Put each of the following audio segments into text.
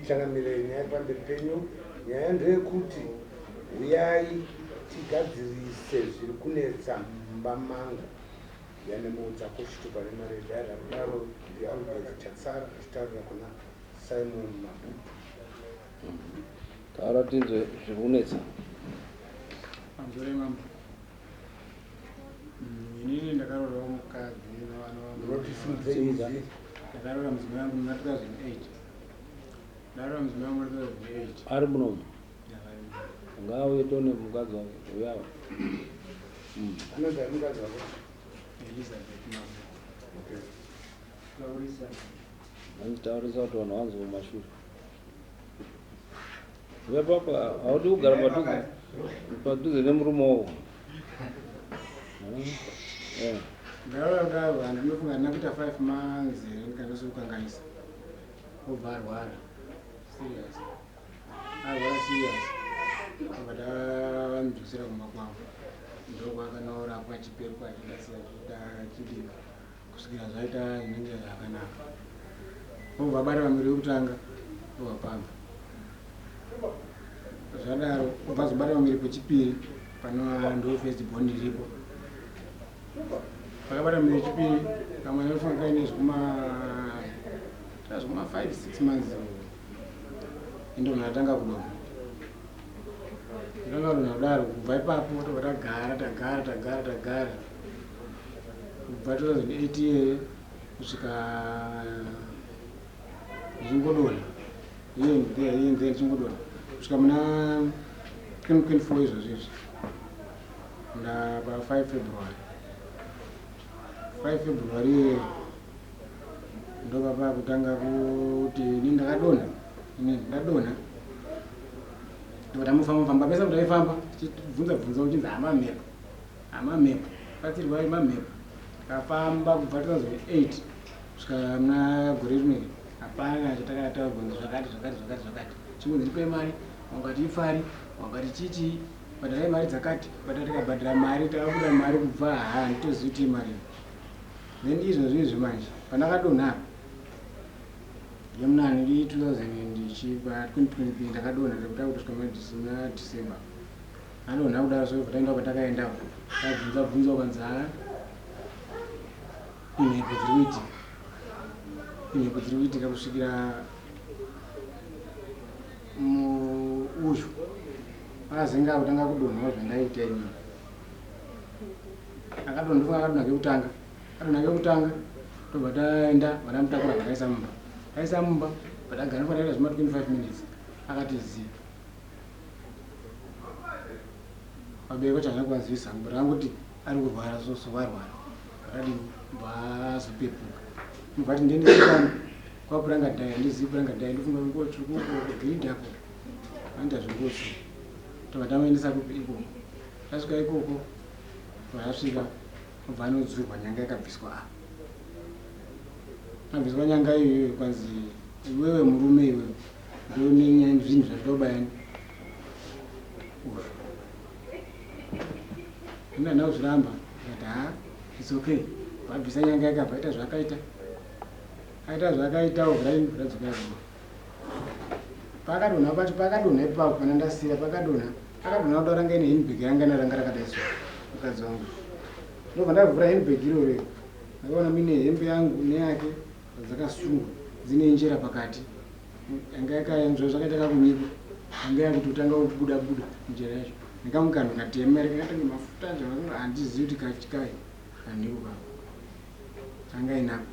Changamire, nyaya iri pamberi penyu, nyaya ndeyekuti huyai tigadzirise zviri kunetsa mumba mangu. Yanemuudza kuchitupa nemaredhi akadaro ndiAlbert Chatsara achitaurira kuna Simon Mabutu. Taura tinzwe zviri kunetsa. Pamusoro mambo. Inini ndakaroora mukadzi nevana vangu. Ndinotisimudze izwi. Ndakaroora mudzimai wangu muna 2008. Ndaroora mudzimai wangu muna 2008. Ari munomu. Ngauye tone mukadzi wake. Uyawo. Anonzi ani mukadzi wako? Elizabeth Mambo. Okay. Taurisa. Anditaurisa kuti vanhu vanzwe kumashure. Uya papa haudi kugara padhuze padhuze nemurume wako. Eh. Ndaroora kudaro vanhu ndinofunga handina kuita 5 months here ndikandosikukanganisa. Obva arwara. Serious. Arwara serious. Obva tamudzosera kumba kwavo. Ndokwakanorapwa achiperuka achidasiya achidii kusvikira zvaita zvinenge zvakanaka. Obva abata pamiri wekutanga obva pabva. Zvadaro obva azobata pamiri pechipiri panova ndo first born iripo. Pakabata pamiri pechipiri kamwana anofunga kaine zvekuma zvekuma 5 6 months ndobva atanga kudonha. Ndanga kudonha kudaro kubva ipapo tobva tagara tagara tagara tagara kubva 2008 iyeye kusvika ndichingodonha here and there here and there ndichingodonha kusvika muna 2024 izvozvo izvi muna pa 5 February 5 February iyeyo ndopapa kutanga kuti ini ndakadonha ini ndadonha ndobva tamufamba famba pese pataifamba tichibvunza bvunza uchinzi hamamhepo hamamhepo batsirwai mamhepo tikafamba kubva 2008 kusvika muna gore rino iri hapana kana chatakataurwa kunzi zvakati zvakati zvakati zvakati chingonzi ndipei mari wangati ifari wangati chichi bhadharai mari dzakati bhadhara tikabhadhara mari takabuda mari kubva haa handitozivi kuti imari then izvozvo izvi manje pandakadonha apa yemunani ndi 2000 2023 ndakadonha ndikuda kutosvika muna December adonha kudaro so taenda kwatakaenda tabvunza bvunza ukanzi haa imhepo dziri kuitika imhepo dziri kuitika kusvikira uyu akazenge akutanga kudonhawo zvandaiita inini akadonha ndofunga akadonha kekutanga adonha kekutanga tobva taenda vanamutakura vakaisa mumba taisa mumba patagara pataita zvima 25 minutes akati zii vabereki vacho havana kuvazivisa but vangoti ari kurwara so so varwara vakadini vazopepuka mubva ti ndiendesani kwapurangadhai handizivi purangadhai ndofunga nguo tsvuku uko giridhi apo vanoita zvenguo tsvuku tobva tamuendesa kupi ikoko tasvika ikoko vasvika obva anodzurwa nyanga yakabviswa apa abviswa nyanga iyoyo kwanzi iwewe murume iwewe ndone zvinhu zvatoda kubayani uyu ini handina kuzviramba ndikati haa its okay vabvisa nyanga yakabva aita zvaakaita aita zvaakaita ovrai radzokera kumba pakadonha pacho pakadonha ipapo pana ndasira pakadonha akadonha kuda ranga ine handbag ranga ina ranga rakadai so mukadzi wangu ndobva ndavhura handbag iroro ndakaona mine hembe yangu neyake dzakasungwa dzine njera pakati yanga yakaenzwa zvakaita kakunyikwa yanga yakutotanga kubuda buda njera yacho nekamwe kanhu katema rakatange mafuta zvakanga handizivi kuti kachikai kanhiko kako anga inako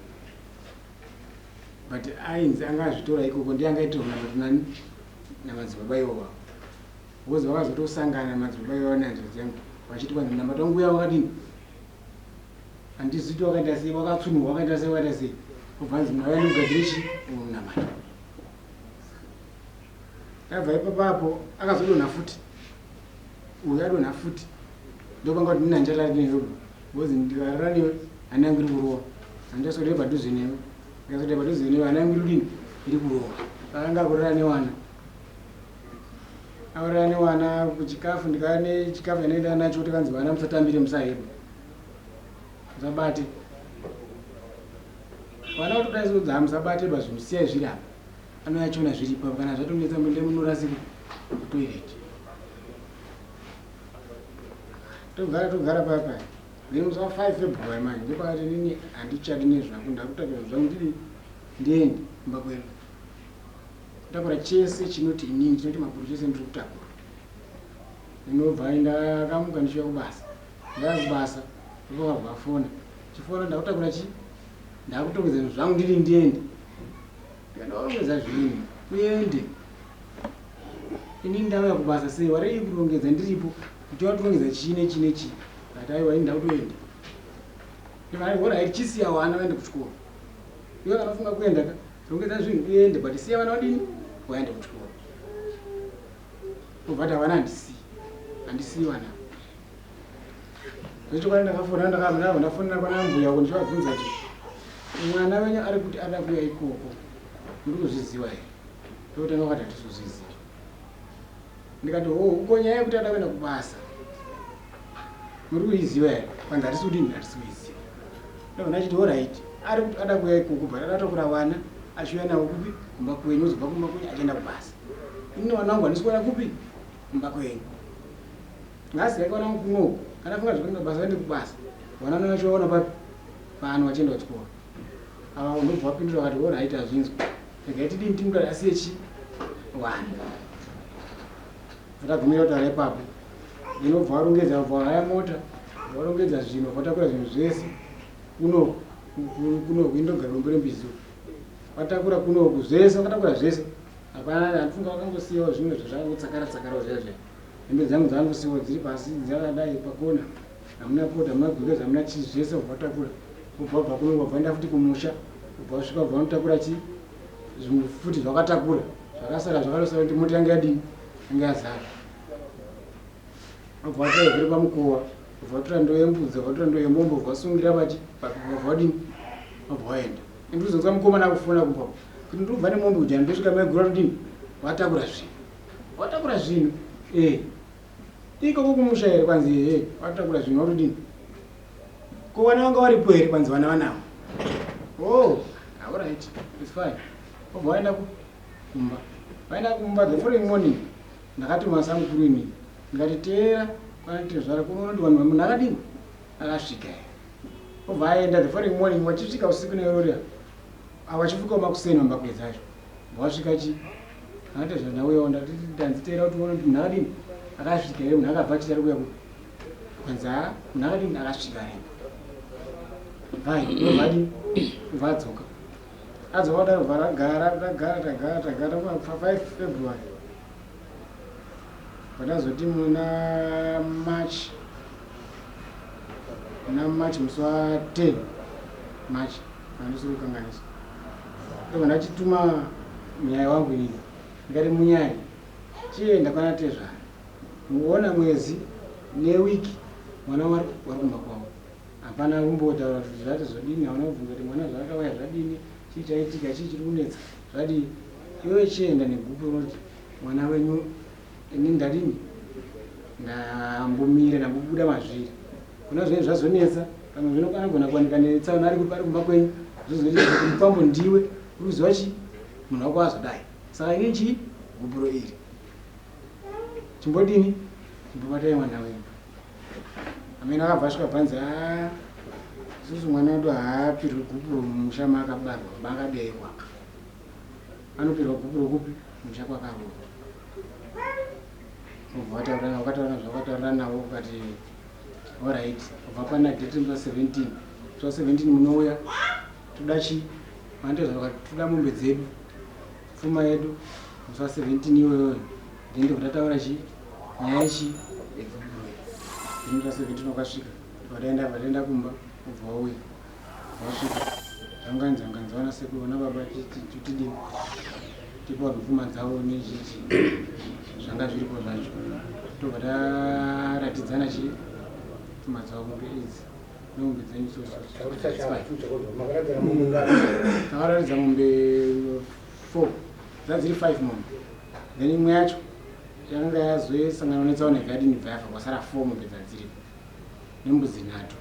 but ainzi anga azvitora ikoko ndiye anga aitirwa namati nani namadzibaba ivo vavo because vakazotosangana madzibaba ivo nehanzvadzi yangu vachiti kwanzi munamato wangu uya wakadini handizivi kuti wakaita sei wakatsunurwa wakaita sei wakaita sei obva anzi mauya ndikugadzire chi umwe munamato abva ipapapo akazodonha futi uyu adonha futi ndopanga kuti nina ndicharara newe because ndikarara newe hana yangu iri kurova handaswedere padhuze newe ndikaswedera padhuze newe hana yangu iri kudini iri kurova akanga akurara newana akurara newana kuchikafu ndikava nechikafu chandinoenda nacho tikanzi vana musatambire musaheba musabate vana vatodaisodza musabate ba zvinhu siyai zviri apa. Anouya achiona zviri ipapo kana zvatonetsa mboende munorasika kutoilet. Togara togara paya paya. Then musi wa 5 February manje ndopakati nini handichadi nezvako ndakutakura zvangu ndidi ndiende kumba kwedu. Kutakura chese chinoti inini chinoti mabhuru chese ndiri kutakura. Ndinobva ndakamuka ndichiuya kubasa. Ndaya kubasa ndopakabva afona. Chifona ndakutakura chi ndakutongedza zvinhu zvangu ndiri ndiende. Ndikatorongedza zvinhu uende. Ini ndauya kubasa sei warei kurongedza ndiripo kuti watorongedza chii nechii nechii. Ndati aiwa ini ndakutoenda. Ndikati alright chisiya vana vaende kuchikoro. Iwe kana ufunga kuenda ka rongedza zvinhu uende but siya vana vadini vaende kuchikoro. Ubva ati havana handisiyi. Handisiyi vana. Zvechokwadi ndakafona ndakabva ndafonera kwana mbuya uko ndichivabvunza kuti mwana wenyu ari kuti ada kuuya ikoko muri kuzviziva here? Ndokutanga vakati hatisi kuzviziva. Ndikati ho uko nyaya yekuti ada kuenda kubasa muri kuiziva here? Kwanzi hatisi kudini hatisi kuiziva. Ndobva ndachiti horaiti ari kuti ada kuuya ikoko but ada kutakura vana achiuya navo kupi kumba kwenyu ozobva kumba kwenyu achienda kubasa. Ini vana vangu handisi kuona kupi kumba kwenyu. Nhasi yakaona kunoku kana funga zvekuenda kubasa vaende kubasa vana vana vacho vaona papi pano vachienda kuchikoro ava unobva wapindura vakati orit hazvinzwa regai tidini timuka asiye chi vana vatagumira kutaura ipapo then obva warongedza obva wahaya mota warongedza zvinhu vatakura zvinhu zvese kunoku kunoku indogara dombo rembizi vatakura kunoku zvese vakatakura zvese hapana handifunga vakangosiyawo zvimwe zvazvakangotsakara tsakarawo zviya zviya Hembe dzangu dzangosiwa dziri pasi dzakadai pakona hamuna poto hamuna gumbezi hamuna chii zvese ubva watakura ubva wabva kuno wabva enda futi kumusha ubva wasvika ubva wanotakura chii zvimwe futi zvakatakura zvakasara zvakatosara kuti mota yanga yadini yanga yazara ubva watora zviri pamukowa ubva watora ndoo yembudzi ubva watora ndoo yemombe ubva wasungira pachi ubva wadini ubva waenda ndikuzonzwa mukomana akufona kumba kuti ndikubva nemombe kujana ndosvika maiguru atodini watakura zvinhu Watakura zvinhu eh. Ikoko kumusha here kwanzi ehe watakura zvinhu watodini? Ko vana vanga varipo here kwanzi vana vanavo? Oh, alright, it's fine. Obva waenda kumba. Vaenda kumba the following morning ndakatuma samukuru ini ndikati teera kwanatezvara kunoona kuti vanhu munhu akadini akasvika here. Obva aenda the following morning vachisvika usiku nerori vachifuka makuseni mambakwedza acho. Wasvika chi Hande zvandauyawo ndati ndanzi teera kuti uone kuti munhu akadini akasvika here munhu akabva achiti ari kuuya kupi kwanzi haa munhu akadini akasvika here vai ndobva adini ndobva adzoka adzoka kudaro bva ragara tagara tagara tagara pa 5 February pandazoti muna March muna March musi wa 10 March handisiri kukanganisa Ndobva ndachituma munyai wangu inini ndikati munyai chienda kwana tezvara muona mwedzi newiki mwana wari wari kumba kwavo hapana kumbotaura kuti zvati zvodini hauna kubvunza kuti mwana zvaakauya zvadini chii chaitika chii chiri kunetsa zvadii iwe chienda negupu unoti mwana wenyu ini ndadini ndambomira ndambobuda mazviri kuna zvinenge zvazonetsa pamwe zvino anogona kuwanika netsaona ari ari kumba kwenyu zvozoita kuti mukwambo ndiwe uri kuziva chi munhu wako azodai saka ini chi gupuro iri chimbodini chimbobatai mwana wenyu amene akabva asvika bvanzi a isusu mwana wedu haapirwi gupuro mumusha maakabarwa maakaberekwa anopirwa gupuro kupi musha kwakaroorwa Ubva wataura wakataura zvawakataura navo ukati alright ubva pana date musi wa 17 musi wa 17 munouya toda chi vanotezva vakati toda mombe dzedu pfuma yedu musi wa 17 iyoyoyo then ndobva tataura chi nyaya yechi yeguburo then musi wa 17 wakasvika vataenda vataenda kumba ubva wauya Wasvika zvanganzi zvanganzi vana sekuru vana baba titidini tipe vanhu pfuma dzavo nechichi zvanga zviripo zvacho tobva taratidzana chi pfuma dzavo mombe idzi nemombe dzenyu sosotakaratidza mombe four dzadziri five mombe then imwe yacho yakanga yazoisangana netsaona ikadini bva yafa kwasara four mombe dzadziripo nembudzi nhatu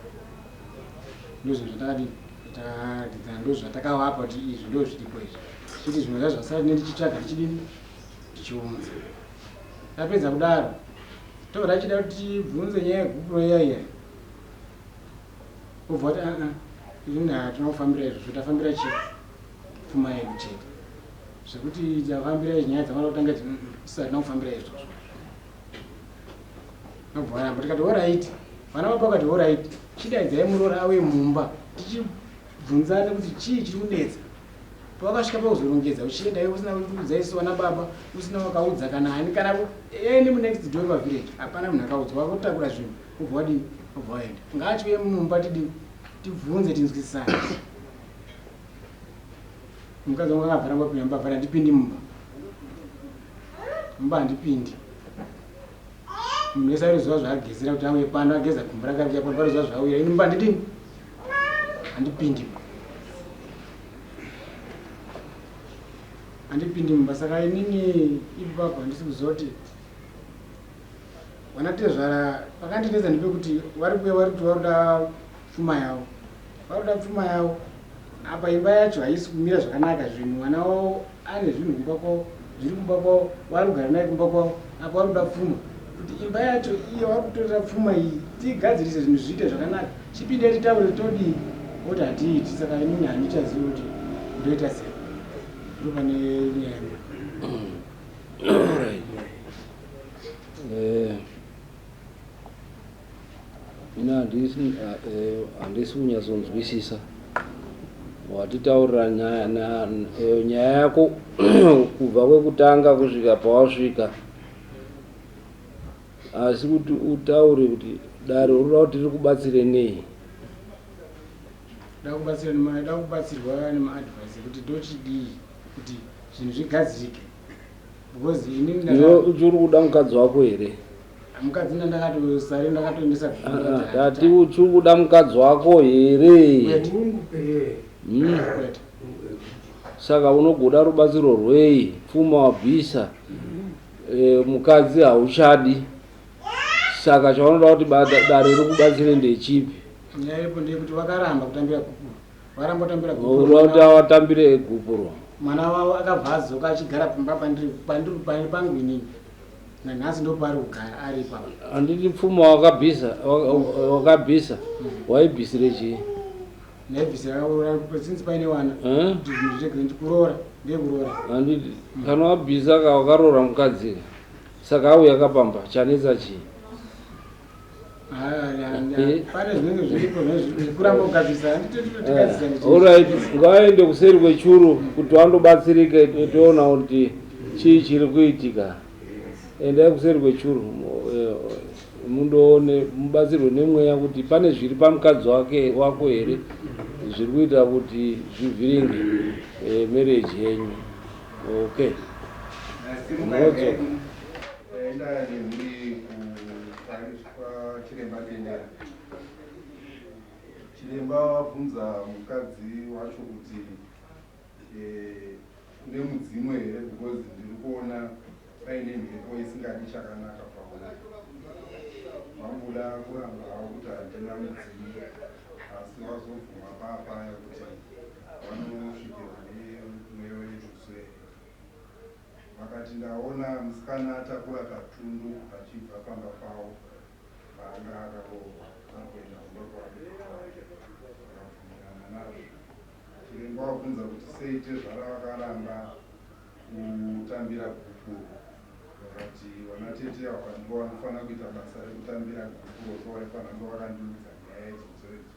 ndozvinhu zvatakadii zvatakatidzana ndozvatakavapa kuti izvi ndo zviripo izvi. Chiti zvimwe zvacho zvasara tine tichitsvaga tichidini tichiunza. Tapedza kudaro tobva tachida kuti tibvunze nyaya yegupuro iya iya. Obva wati aa ini hatina kufambira izvozvo tafambira chii pfuma yedu chete. Zvekuti tafambira nyaya dzamada kutanga idzi isu hatina kufambira izvozvo. Obva waramba tikati horaiti vana baba vakati horaiti chidaidzai muroora auye mumba tichibvunzane kuti chii chiri kunetsa. Pawakasvika pakuzorongedza uchienda iwe usina kuudza isu vana baba usina wakaudza kana ani kana any munext door pavillage hapana munhu akaudzwa wakutakura zvinhu ubva wadini ubva waenda ngaachiuye mumba tidini tibvunze tinzwisisane mukadzi wangu akabva ramba kupinda mumba vhara handipindi mumba mumba handipindi munhu wese arizuva zvaagezera kuti auye pano ageza gumbo rake ariuya pano parizuva zvaauya ini mumba handidini handipindi handipindi mumba saka inini ipapo handisi kuziva kuti vanatezvara vakandinetsa ndepekuti vari kuuya vari kuti varuda pfuma yavo varuda pfuma yavo apa imba yacho haisi kumira zvakanaka zvinhu mwana wavo ane zvinhu kumba kwavo zviri kumba kwavo vari kugara naye kumba kwavo apa vari kuda pfuma kuti imba yacho iye vari kutorera pfuma iyi tigadzirise zvinhu zviite zvakanaka chipinde titaure todii oti hatiiti saka inini handichazivi kuti ndoita sei ndo pane nyaya eh. Ini handisi eh, handisi kunyatsonzwisisa. Watitaurira nyaya eh, nyaya yako kubva kwekutanga kusvika pawasvika. Asi kuti utaure kuti dare unoda kuti riri kubatsire nei? Ndakubatsira kubatsirwa nemaadvice ekuti ndochidii kuti zvinhu zvigadzirike because inini Iwe uchiri kuda mukadzi wako here? Mukadzi ndakatosare ndakatoendesa ah, tati uchiri kuda mukadzi wako here? Hmm. Saka unogoda rubatsiro rwei? Pfuma wabvisa, eh, mukadzi hauchadi. Saka chaunoda kuti dare rikubatsire ndechipi? Nyaya iripo ndeyekuti vakaramba kutambira gupuro. Vakaramba kutambira gupuro. Unoda watambire gupuro. Mwana wavo akabva adzoka achigara pamba pandiri pandiri pangu inini. Nanhasi ndopaari kugara ari ipapo. Handiti pfuma wakabvisa wakabvisa waibvisire chii? Ndaibvisira since paine wana eh? kuti zvinhu zviregere ndikuroora ndeyekuroora. Handiti kana wabvisa ka wakaroora mukadzi saka auya kapamba chanetsa chii? Eh? Pane zvinenge zviripo zvekuramba kugadzirisa handiti eh, Alright, ngaende kuseri kwechuru kuti wandobatsirike toona kuti chii chiri kuitika. Endai kuseri kwechuru eh, mundoone mubatsirwe nemweya kuti pane zviri pamukadzi wake wako here zviri kuita kuti zvivhiringe eh, marriage yenyu. Okay. Munodzoka. Enda nemhuri kwachiremba Dendera. Chiremba vabvunza mukadzi wacho kuti eh, une mudzimu here because ndiri kuona paine mhepo isingadi chakanaka pauri. Vamboda kuramba havo kuti handina mudzimu asi vazobvuma paapaya kuti vanosvikirwa nemweya wenjuzu here. Vakati ndaona musikana atakura katundu achibva pamba pavo paanga akaroorwa akuenda kumba kwavabereki vake. Vakabvumirana nazvo. Chiremba wabvunza kuti sei tezvara vakaramba kutambira gupuro. Vakati vanatete ava ndivo vanofanira kuita basa rekutambira gupuro so vaifanira kunge vakandiudza nyaya idzodzo idzo.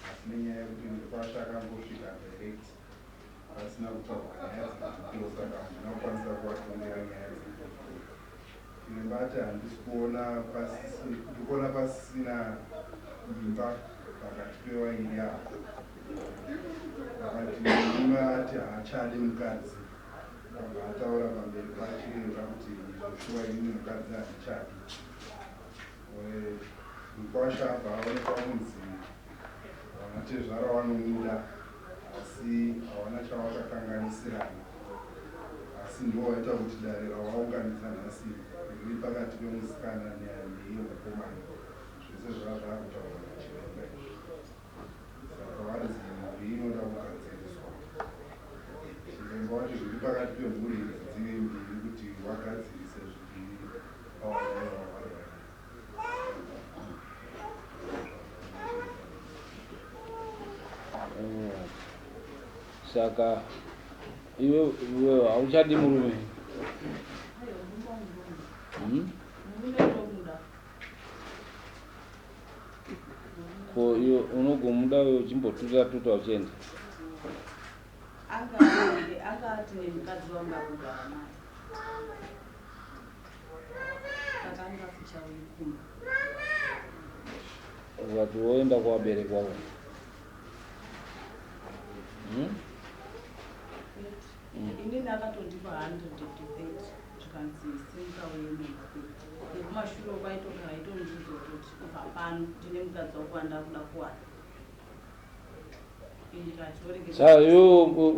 Asi nenyaya yekuti mukwasha akangosvika direct pasina kutaurwa nyaya dzegupuro saka handina kukwanisa kuvatongera nyaya dzegupuro. Chiremba ati handisi kuona ndikuona pasisina imba pakati pevairi ava. Akati murume ati haachadi mukadzi abva ataura pamberi pachiremba kuti izvo shuwa inini mukadzi handichadi. Mukwasha abva aonekwa kunzi vanatezvara vanomuda asi hawana chavakakanganisirana asi ndiwo waita kuti dare ravaunganidza nhasi riri pakati pemusikana neiye mukomana zvese zvava zvakutaurwa nachiremba izvi saka vanzi mhuri inoda kugadziriswa chiremba wati Saka iwe iwe hauchadi murume? Hmm? Ko iwe unogomuda iwe uchimbotuta tuta uchienda? Anga anga ati nemukadzi wangu akugara naye. Saka anga asichauyi kumba. Ukati woenda kuvabereki wako. Hmm? Inini akatondipa 130 zvikanzi simuka uye mumba kwedu. Nekumashure uko aitogara aitondiudza kutoti kubva pano ndine mukadzi wako wandakuda kuwana. Saka iwe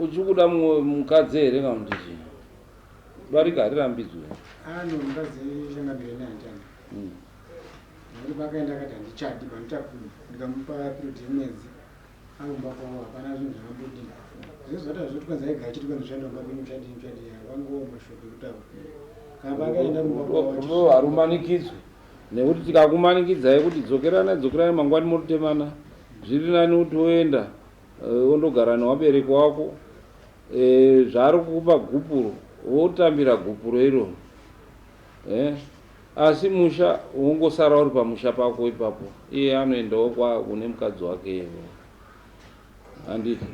uchikuda mumwe mukadzi here kana kuti chii? Barika harirambidzwe. Ano mukadzi changamire nehanjani. Nekuti pakaenda akati handichadi pandichakunda ndikamupa period yemwedzi akumba kwavo hapana zvinhu zvakambodii. Zvese zvati hazvoti kwanzi aigara achiti kwanzi zvaenda kumba kwenyu muchadii muchadii havangowo mashoko ekutaura. Kana paakaenda kumba kwavo Rudo harumanikidzwe nekuti tikakumanikidzai kuti dzokeranai dzokeranai mangwani mototemana zviri nani kuti woenda wondogara newabereki wako zvaari kukupa gupuro wotambira gupuro iroro asi musha wongosara uri pamusha pako ipapo iye anoendawo kwa kune mukadzi wake handiti?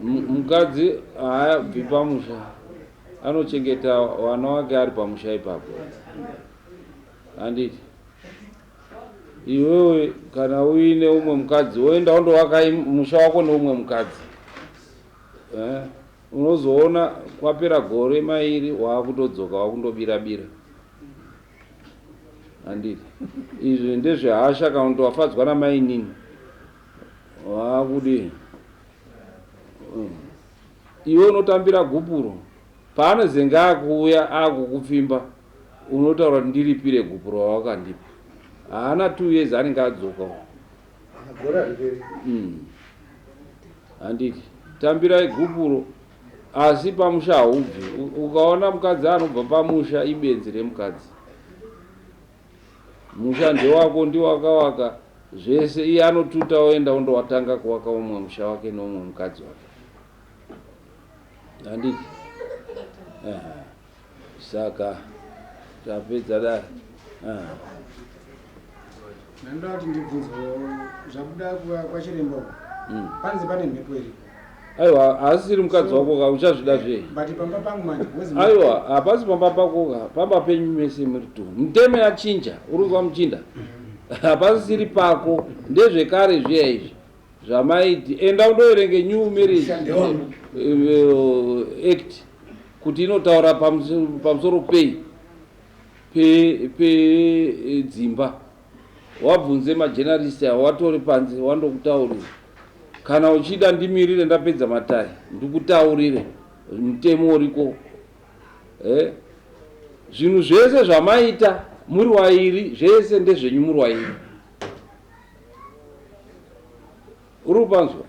Mukadzi haabvi pamusha, anochengeta vana wake ari pamusha ipapo, handiti? Iwewe kana uine umwe mukadzi woenda wondovaka musha wako neumwe mukadzi, Unozoona kwapera gore mairi waakutodzoka wakundobira bira, handiti? Izvi ndezvehasha kana kuti wafadzwa namainini waakudii. Iwe unotambira gupuro paanozenge akuuya akukupfimba unotaura kuti ndiripire gupuro wawakandipa. Haana 2 years anenge adzoka. Handiti? Tambirai gupuro asi pamusha haubvi. Ukaona mukadzi anobva pamusha ibenzi remukadzi. Musha ndewako, ndiwakawaka zvese, iye anotuta oenda ondowatanga kuwaka umwe musha wake neumwe mukadzi wake, handiti? Saka tapedza dare. Ndandoda kuti ndibvunzewo zvabuda kwachiremba uko. Panzi pane mhepo iripo. Aiwa, haasisiri mukadzi wako ka, uchazvida zvei? But pamba pangu manje. Aiwa, hapasi pamba pako ka, pamba penyu mese muri two. Mutemo yachinja, uri kunzwa muchinda? Hapasisiri pako, ndezvekare zviya izvi zvamaiti enda undoverenge New Marriage Act kuti inotaura pamusoro pei pedzimba. Wabvunze majenaristi avo watori panze wandokutaurira. Kana uchida ndimirire ndapedza matare ndikutaurire mutemo uriko. Zvinhu zvese zvamaita muri wairi zvese ndezvenyu muri wairi. Uri kupanzwa?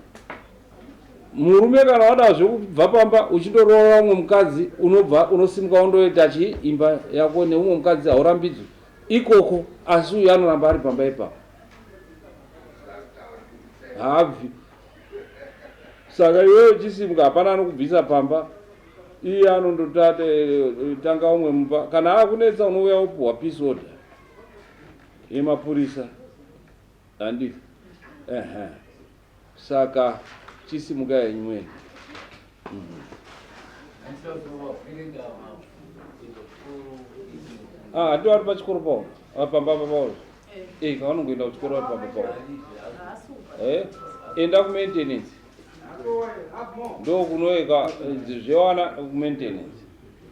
Murume kana wada zvekubva pamba uchindoroora umwe mukadzi unobva unosimuka wondoita chi imba yako neumwe mukadzi haurambidzwi ikoko, asi uyu anoramba ari pamba ipapo haabvi. Saka iwewe uchisimuka hapana anokubvisa pamba, iye anondotanga umwe mumba. Kana akunetsa unouya wopuhwa peace order yemapurisa, handiti? Ehe, saka chisimuka henyu mwene. Ah, handi vari pachikoro pavo pamba pavo eh, kavanongoenda kuchikoro vari pamba pavo. Enda kumaintenance ndokunoeka zvewana kumaintenance.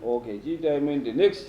Okay, chiitai maintenance. Next.